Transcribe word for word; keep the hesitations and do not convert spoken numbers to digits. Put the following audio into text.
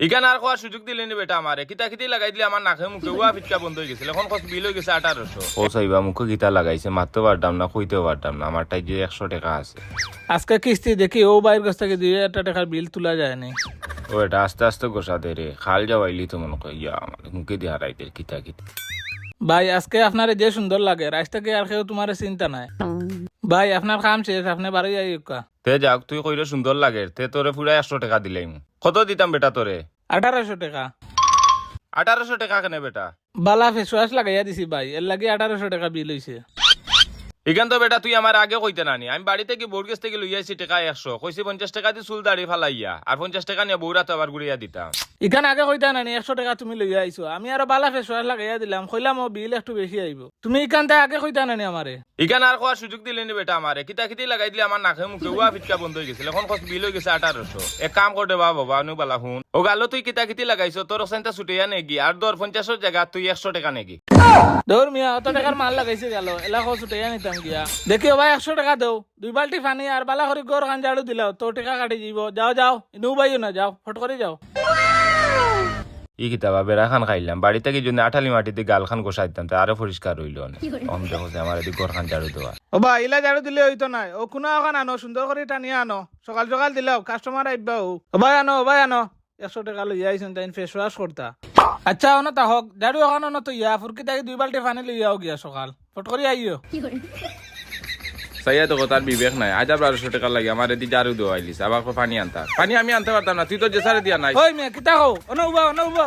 ইখান আর কওয়ার সুযোগ দিলে নি বেটা আমারে। কিতা কিতি লাগাই দিলে আমার নাকে মুখে, উয়া ফিটকা বন্ধ অই গেছিল। এখন কস বিল অই গেছে আঠারোশো। ও সাইবা, মুখে কিতা লাগাইছে, মাততেও পারতাম না, কইতেও পারতাম না। আমার তাই যে একশো টেকা আছে। আজকে কিস্তি দেখি ও ভাইর গেছ থাকি দুই হাজার টেকার বিল তুলা যায়নি। ও এটা আস্তে আস্তে গোসা দে রে, খাল যাওয়াইলি তো মনে করি, ইয়া, আমার মুখে দিয়া হারাই দের কিতা কিতা। ভাই, আজকে আপনারে যে সুন্দর লাগে, রাস্তা কি আর কেউ তোমারে চিন্তা নাই। ভাই, আপনার কাম শেষ, আপনে বারোই আইউক্কা। তে যাক, তুই কইরে সুন্দর লাগে, তে তোরে পুরা একশো টেকা দিলাইমু। কত দিতাম বেটা তোরে? আঠারোশো টেকা। আঠারোশো টেকা কেনে বেটা? বালা ফেস ওয়াশ লাগাইয়া দিছি ভাই, এর লাগি আঠারোশো টেকা বিল অইছে। ইখান তো বেটা তুই আমার আগে কইতে নানি, আমি বাড়ি থাকি বউর গেছ থাকি লইয়া আইছি টেকা একশো, কইছি পঞ্চাশ টেকা দি চুল দাড়ি ফালাইয়া, আর পঞ্চাশ টেকা নিয়া বউর আতো আবার ঘুরাইয়া দিতাম। ইখান আগে কইতা নানি, একশো টেকা তুমি লইয়া আইছো, আমি আরো বালা ফেস ওয়াশ লাগাইয়া দিলাম, কইলাম ও বিল একটু বেশি আইবো, তুমি ইখান তে আগে কইতা নানি আমারে। ইখান আর কওয়ার সুযোগ দিলে নি বেটা আমারে। কিতা কিতি লাগাই দিলে আমার নাকে মুখে, উয়া ফিটকা বন্ধ অই গেছিল। এখন কস বিল অই গেছে আঠারোশো। এক কাম কর দে বাবা, বাবা, নু বালা হুন। ও গালো তুই কিতা কিতি লাগাইছো, তোর অকসাইনতা ছুটাইয়া নেগি। আর ধর পঞ্চাশর জাগা তুই একশো টেকা নেগি। ধর মিয়া, অত টেকার মাল লাগাইছে গালো, এলা কও ছুটাইয়া নিতাম গিয়া। দেখি ও ভাই, একশো টেকা দেও, দুই বালতি পানি আর বালা করি ঘর খান ঝাড়ু দিলাও, তো টেকা কাটি যাইবো। যাও, যাও, ইনু উবাইও না, যাও, ফট করি যাও। ই কিতা বা, বেড়া খান খাইলাম, বাড়ি থাকি যদি আঠালি মাটি দি গাল খান গোসাই দিতাম, তে আরো পরিষ্কার অইলো অনে। অখন দেখো যে আমার এদি ঘর খান ঝাড়ু দেওয়া। ও ভাই, ইলা ঝাড়ু দিলে অইতো নায়। ও কুনা অখান আনো, সুন্দর করি টানিয়া আনো। সকাল সকাল দিলাও, কাস্টমার আইবা। ও ভাই আনো, ও ভাই আনো। একশো টেকা লইয়া আইছইন, তাইন ফেস ওয়াশ করতা। আচ্ছা, অনো তা হক, ঝাড়ু অখান অনো থইয়া, ফুরকি থাকি দুই বালতি পানি লইয়াও গিয়া সকাল। ফট করি আইও। চাইয়া দেখো, তার বিবেক নাই। আজ আর বারোশো টেকা লাগে আমার এদি ঝাড়ু দেওয়া আইলিস, আবার কয় পানি আনতা। পানি আমি আনতে পারতাম না, তুই তো যে সারে দিয়া নাই। ওই মিয়া, কিতা কও? অনো উবা, অনো উবা।